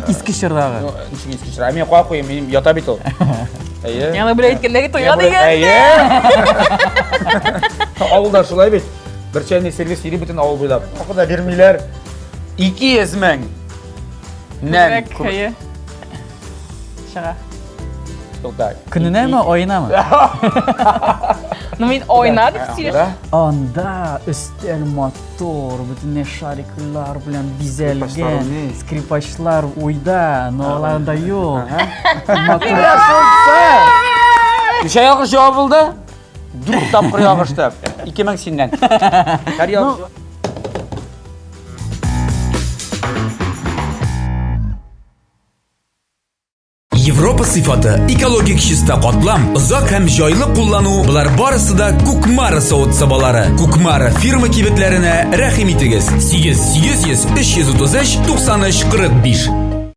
Иске чордагы. Ну, ничек иске чор? Ә мин кая куйыйм, минем ята бит ул. Әйе. Яңа белән әйткәндәге туйга дигән. Әйе. Авылда шулай бит. Бер чәйный сервис йөри бөтен авыл буйлап. Акы да бирмиләр. 200 мең. Нән. Күбрәк, әйе. Чыга. Тукта. Көненәме, аенамы? Ну, мин ойна дип сөйләшәм. Анда өстәл матур, бөтенләй шариклар белән бизәлгән, скрипачлар уйда, но алар анда юк. Матур. Ничә ялгыш җавап булды? Дүрт тапкыр ялгышты. 2000 синнән. Һәр ялгыш. Европа сыйфаты, экологик чиста катлам, озак һәм җайлы куллану болар барысы да Кукмара савыт-сабалары. Кукмара фирма кибетләренә рәхим итегез. 8 800 333 93 45.